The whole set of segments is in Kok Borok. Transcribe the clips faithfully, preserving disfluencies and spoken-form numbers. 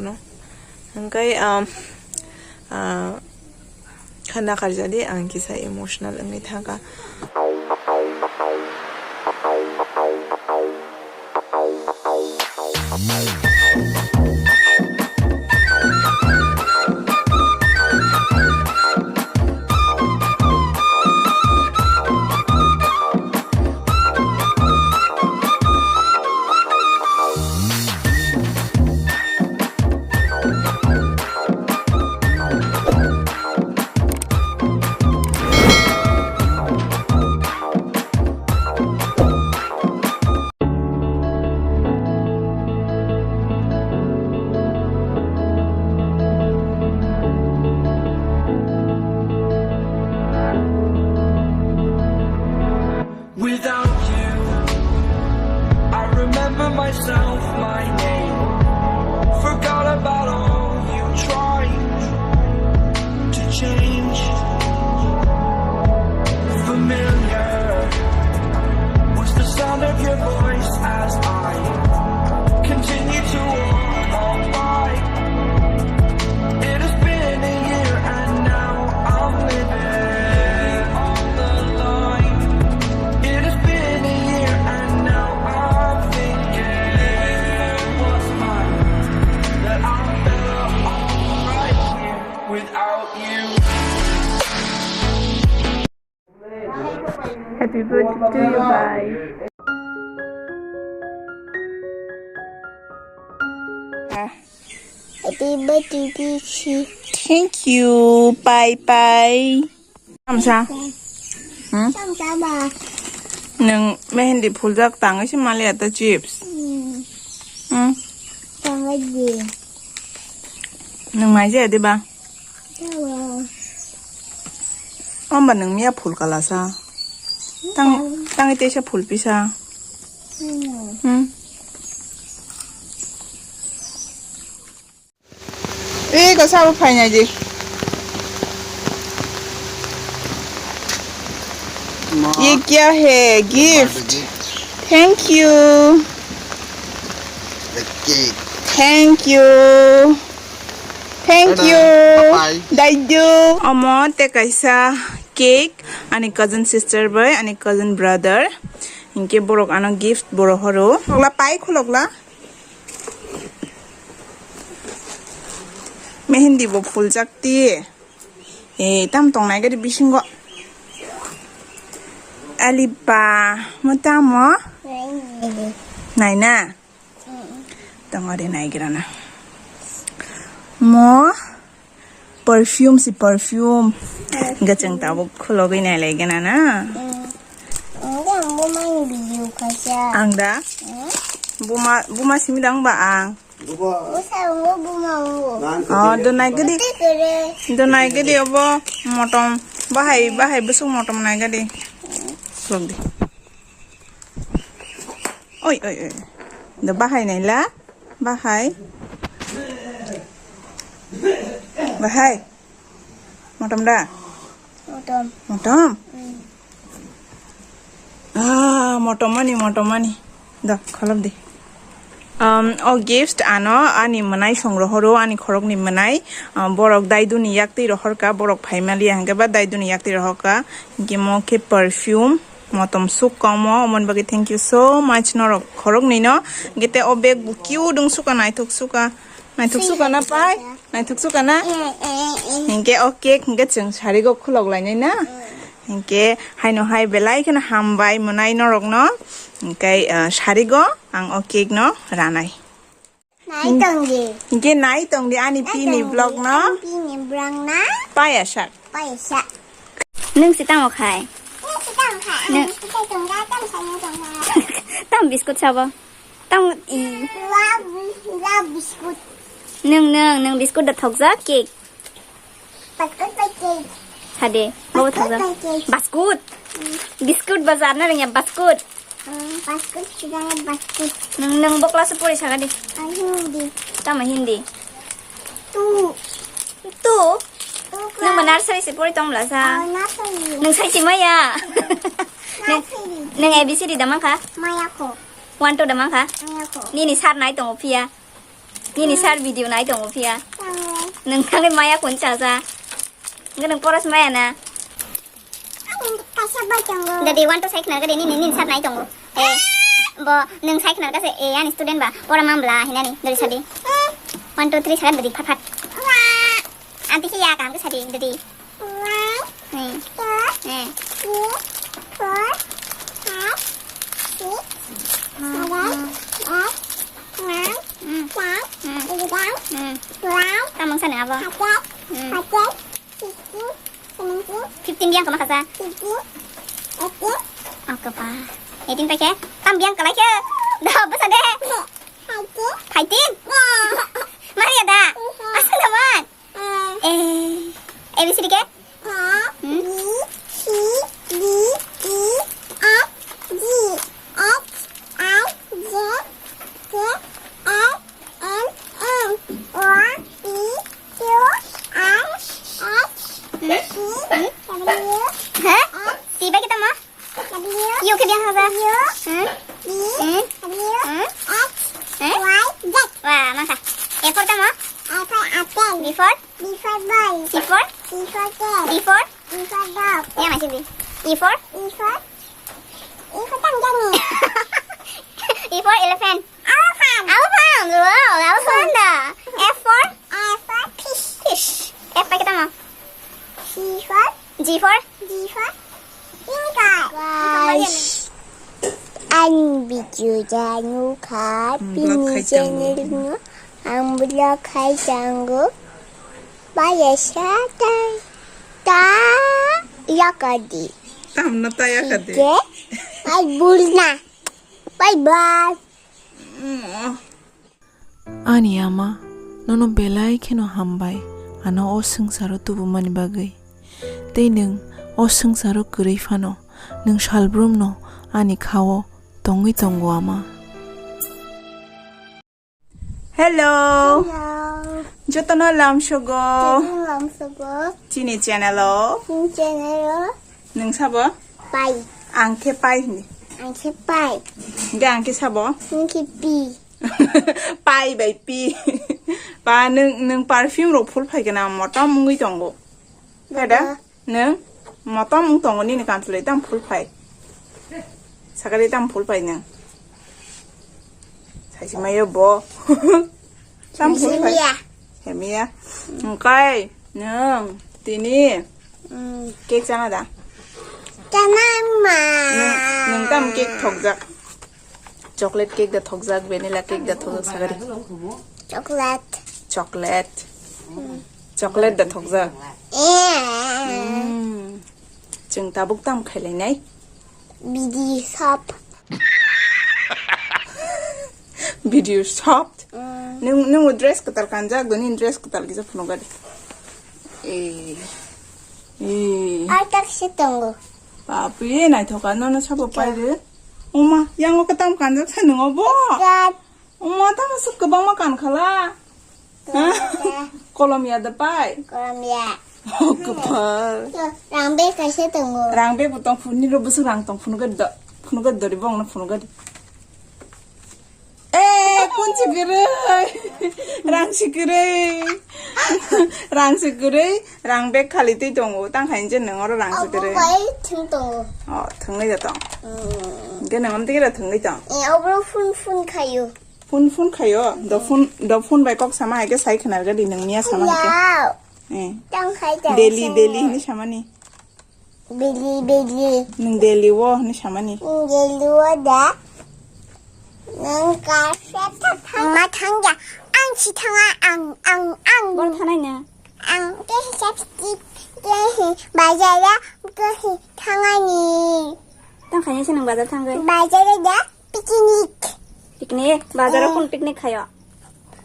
No. Hingke, um, ah, khana karjadi ang kisa emotional wngwi thangkha. Without you, I remember myself, my name. Forgot about all you tried to change. Familiar was the sound of your voice as I continue to walk on by. It has been a year and now I'm living on the line. It has been a year and now I'm thinking what's mine, that I'm better off right here without you. Happy birthday to you, bye. Happy birthday, Peachy. Thank you. Bye bye. Samsa. Hmm? Samsa ba. Nwng mehendi phuljak tangwi se mali ata chips. Hmm. Hmm. Tangwi di. Nwng mai jaya diba? Yawa. Amba nwng miya phul kalasa. Tang, tangwi teisa phul pisa. Hmm. Hmm. Ego sabo phainai di. Ma. Ye kya hai? Gift. Birthday gift. Thank you. The cake. Thank you. Thank you. Bye bye. Daidu. Omo tei kaisa cake, ani cousin sister bai, ani cousin brother. Hinkhe borok ano gift bo rohoro. Khulokla, pai khulokla. Mehendi bo phuljak ti. Eh, tam tongnai gadi bisingo. Aliba, mo tamo? Nai na? Tongo de nai gira na. Mo? Perfume si perfume. Gachang tabuk khulogwi nai lai gana na. Enggak, buma yang video kaisa. Ang da? Hmm? Buma, buma simi dang ba ang. Busa, ungu, buma, ungu. Oh, donai gede. Kere. Donai gede obo motom. Bahai, bahai busuk motom nai gede. Khulok di. Oi, oi, oi. Da bahai nai la. Bahai. Bahai. Motom da? Motom. Motom? Hmm. Ah, motom mani, motom mani. Da, kholop di. Um, o gift ano ani mwnai song rohoro, ani khorokni mwnai. Um, borok daiduni yaktwi rohorka, borok phaimaliya hwnkhe ba daiduni yaktwi rohorka. Hinkhe mo khe perfume. Motom suk komo, omoni bagwi thank you so much norok khoroknwi no. Gete o bag bo cute wng suka, naithok suka, naithok suka na pai, naithok suka na. Hinkhe o cake hinkhe chwng sarigo khulok lainai na. Hinkhe haino hai belai kheno hambai mwnai norok no. Hinkhe, ah, sarigo ang o cake no ranai. Nai tong di. Hinkhe nai tong di ani pini vlog no. Ani pini vlog no. Paya sak. Paya sak. Nwng se tamo khai? Nwng se tamo khai? Nwng. Ani biscuit tong da, tamo sai nwng tong da. Tamo biscuit sabo? Tamo i. Love, love biscuit. Nwng, nwng, nwng biscuit da thokjak cake. Basket bai cake. Hade, bo basket thokjak. Bai cake. Basket. Mm. Biscuit bazar na rengya basket. Hmm, basket sudahnya basket. Nwng, nwng bo class o pori saga di. Ang Hindi. Tamo Hindi? Two. Two? Two class. Nwng bo nursery se pori tong bwla sa? Oh, nursery. Nwng sai si maya. Nwng, nursery. Nwng A B C D da mankha? Maya ko. One, two da mankha? Maya ko. Nini sir nai tongo phiya. Nini sir video nai tongo phiya. Nwng thangwi maya kun chaja. Nwng poros maya na. Dadi one to six na gadi nini nini sir nai tongo. Eh, bo nwng six na kase eh ani student ba pora mambla hinani dadi sadi. One to three sadi dadi phat phat. Anti khiya kam ke sadi dadi. One, hmm, two, hmm, three, four, five, six, seven, eight, nine, hmm, ten, hmm, eleven, hmm, twelve, tamang sana abo? Thirteen, hmm, fourteen, fifteen, seventeen, fifteen dia kama kasa? Fifteen, eighteen. Oke pa. Eighteen pa ke? Tam biang kalai ke? Dah apa sana? Fighting. Fighting? Maria da. Asal teman. Eh, A B C D ke? A, hmm? B, C, D, E, F, G, H, I, J, K, L, M, N, O, P, Q, R, S, T, hmm? W, hmm? Hah? X. Tiba kita mah? W. U ke biang saja. W, hmm? V, hmm? W, hmm? X, hmm? Y, Z. Wah, masa. A for tamo? A for apple. B for? B for ball. C for? C for cat. D for? D for dog. Ya, masih B. E for? E for? E for tangjani. E for elephant. Elephant. Elephant. Wow, elephant da. F for? F for fish. Fish. F pa kita mo? G for? G for? G for? Guys, ani video janu kha, hmm, bini vlog khai channel chango. No, ang vlog khai chango. Baya sa ta, ta yakadi. Tamno ta yakadi. Sike, ai bulna. Bye bye. Mm. Ani ama, nono belai kheno hambai, ano o swngcharo tubumani bagwi. Tei nwng o swngcharo kwrwi phano, nwng salbrumno ani khao tongwi tongo, ama. Hello. Hello. Jotono lamsogo. Jotono lamsogo. Chini channel o. Chini channel o. Nwng sabo? Pai. Ang khe pai hini. Ang khe pai. Hingke ang khe sabo? Hingke pi. Pai bai pi. Ba nwng, nwng perfume rok phul phai gana motom wngwi tongo. Phai da? Nwng motom wng tongo nini kansulwi tam phul phai. Sakali tam phul phai nwng. Saisi mayo bo. Tam phul phai. Hemiya. Hemiya. Wngkai nwng tini, mm, cake chana da? Chana ma. Nwng, nwng tam cake thokjak? Chocolate cake da thokjak, vanilla cake da thokjak sagari? Chocolate. Chocolate. Mm. Chocolate da thokjak? Eh. Mm. Chwng tabuk tam khailainai? Bidi sop. Video soft. Mm. Nung, nung dress kwtal kanjak, doni dress kwtal kisa phunukgadi. Eh. Eh. Ar tak si tongo. Bapi, naithoka, nono sabo paide. Oma, yango katam kanjak sa nungo bo. Skirt. Oma, tamo suk kwbangma kankhala. Ha? Kolom ya da pai? Kolom ya. Oh, kwpal. Rang bag kaisa tongo. Rang bag bo tong phunukni ro bwswk rang tong phunukgwi do, phunukgwi dori bongno phunukgwi. Eh, kun si kwrwi. Rang si kwrwi. Rang si kwrwi. Rang bag khali twi tongo. Tang khainje nang oro rang si kwrwi. Obo bai thung tongo. Oh, thungwi da tong. Mm. Hingke nang amtwi kira thungwi tong. Eh, obro phun phun khayo. Phone, phone khayo, do phone, do phone bai kok sama hai khe sai khwna rwgadi nwng miya sama hai khe. Yao. Eh. Tang khai tang Delhi, sama. Delhi hini samani. Delhi, Delhi. Nwng Delhi o hini samani. Nwng Delhi o da. Nwng kasa ta thang. Ma thang ya. Ang si thanga, ang, ang, ang. Bor thanai na. Ang ke chapstick ke hi bazar o ke hi thangani. Tang khainai se nwng bazar thangwi? Bazar o da picnic. Picnic? Bazar o, eh, kun picnic khayo?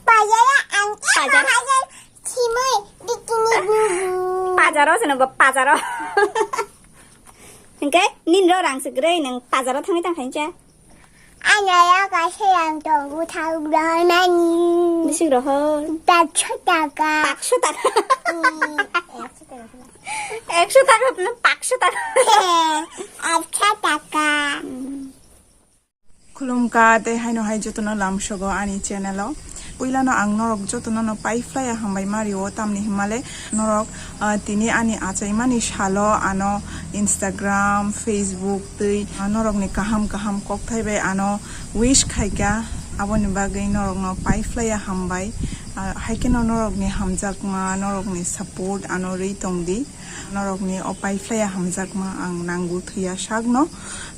Bazar o ang ke bazar. Bazar simui picnic nubu. Bazar o se nwng bo bazar o. Hingke nini ro rang se kwrwi nwng bazar o thangwi tang khainai se? Anaya kaisa yang tongo thang rohormani. Bising rohor? Pakso taka. Pakso taka. Hmm, ekso taka. Ekso taka, pakso taka. Ekso taka. Khulumkha tei haino hai jotono lamsogo ani channel o. Puilano ang norok jotono no paiphlaiya hambai ma rio, tamni himale norok, ah, tini ani achaimani salo ano Instagram, Facebook twi, ah, norokni kaham kaham kokthai bai ano wish khaikha, aboni bagwi norokno paiphlaiya hambai. Ah, haikhe no norokni hamjakma, norokni support ano rwi tongdi. Norokni o paiphlaiya hamjakma ang nango thwiya sakno.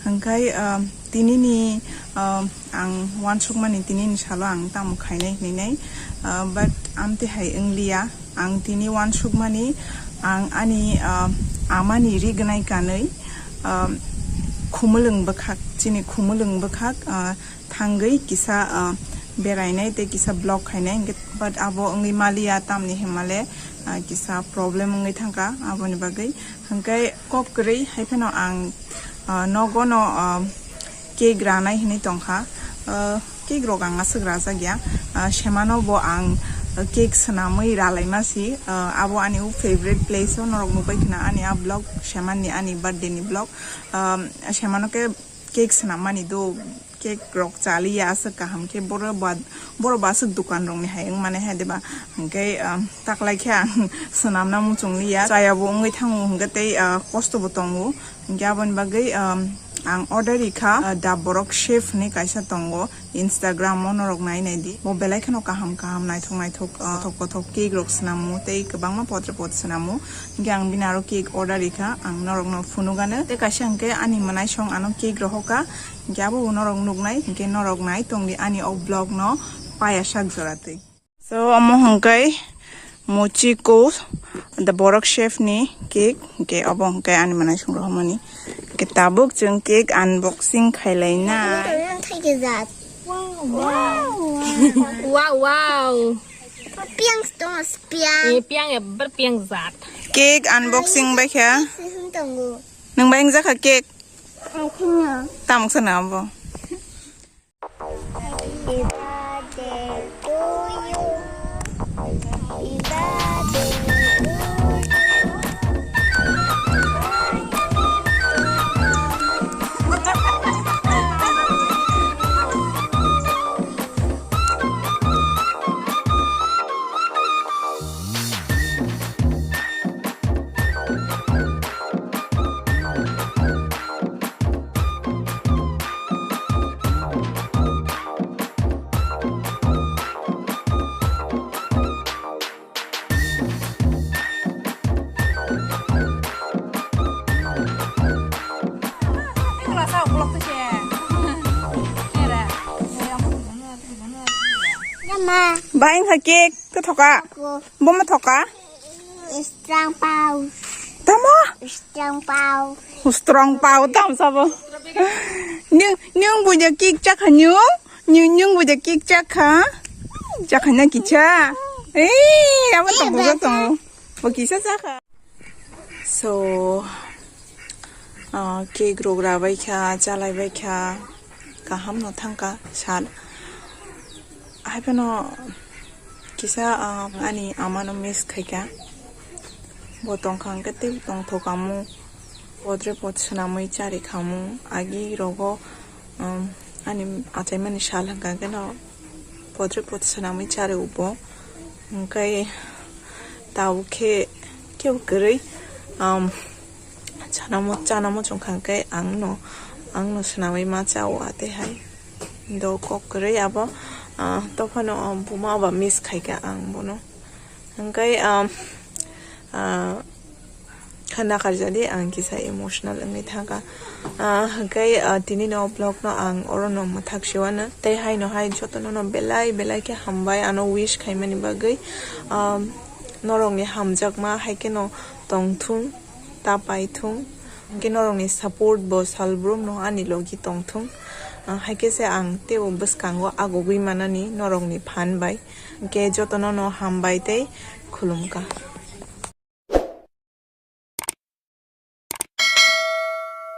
Hwnkhe, ah, tinini, ah, ang uansukmani tinini salo ang tamo khainai hinwi nai, ah, but amtwi hai wngliya. Ang tini uansukmani ang ani, ah, amani ri gwnai kanwi, ah, khumulwng bwkhak, chini khumulwng bwkhak, ah, thangwi kisa, ah, berainai tei kisa vlog khainai, hwnkhe, but abo wngwi maliya, tamni himale, ah, kisa problem wngwi thangkha, aboni bagwi. Hwnkhe kok kwrwi hai phano ang, ah, nogo no, ah, cake ranai hinwi tongkha. Ah, cake rok ang aswk rajak ya. Ah, semano bo ang, ah, cake swnamwi ralaima si. Ah, abo ani o favorite place o, norok nukbai khna ani a vlog, semanni ani birthday ni vlog. Ah, semano khe cake swnammani do, cake rok chaliya aswk kaham khe, boro ba, boro bo aswk dukan rokni hai wngmani hai de ba, hwnkhe, um, taklai khe ang swnamna muchung liya, chaya bo wngwi thango hwnkhe tei, uh, kosto bo tongo, hwnkhe aboni bagwi, um, ang order rikha, uh, The Borok Chef hinwi kaisa tongo. Instagram o norok nai nai di. Bo belai kheno kaham kaham, naithok naithok, ah, kothok kothok cake rok swnamo tei kwbangma potre pot swnamo. Hwnkhe ang bini aro cake order rikha, ang norokno phunukgano. Tei kaisa hwnkhe ani mwnaisong ano cake rohorkha. Hwnkhe abo bo norok nuknai, hwnkhe norok nai tongdi ani o vlog no paya sak jora twi. So, omo hwnkhe Mochiko, The Borok Chef ni cake, hwnkhe obo hwnkhe ani mwnaisong rohormani. Hwnkhe tabuk chwng cake unboxing khailainai. Wow, wow. Wow, wow. Piang stong piang. Eh, piang ya, ber piang zat. Cake unboxing bai kha. Piang tongo. Nang bai wngjakha cake. Ai khino. Tamok sana abo. Happy birthday to you. Happy birthday to you. Bai wngkha cake, khe thoka? Bo ma thoka? Strong pau. Tamo? Strong pau. Strong pau tam sabo. Nyung, nyung buja cake chakha nyung? Nyung, nyung buja cake chakha? Chakha na kicha? Ei, abo to buja to. Bo kisa chakha. So, ah, cake rok rabai kha, chalai bai kha. Kaham no thangkha sal. Hai phano kisa, ah, ani ama no miss khaikha. Bo tongkha hwnkhe tei tongthok amu. Podre pod swnamwi chari khamu. Agi rogo, um, ani achaimani sal hwnkha hwnkhe no podre pod swnamwi chari ubo. Hwnkhe tabuk khe kebo kwrwi, um, chanamo, chanamo chwng kha hwnkhe ang no, ang no swnamwi ma chao atwi hai. Do kok kwrwi abo, ah, tophano, ah, buma ba miss khaikha ang bono. Hwnkhe, um, ah, khana karjadi ang kisa emotional wngwi thangkha. Ah, hwnkhe, ah, tini no vlog no ang oro no mwthak siwano. Tei hai no hai joto no no belai belai khe hambai ano wish khaimani bagwi. Um, norokni hamjakma hai kheno tongthung. Ta paithung. Hwnkhe norokni support bo salbrum no ani logi tongthung. Ah, haikhe se ang teibo bwskango agugwi manani norokni phan bai. Hwnkhe jotono no hambai tei khulumkha.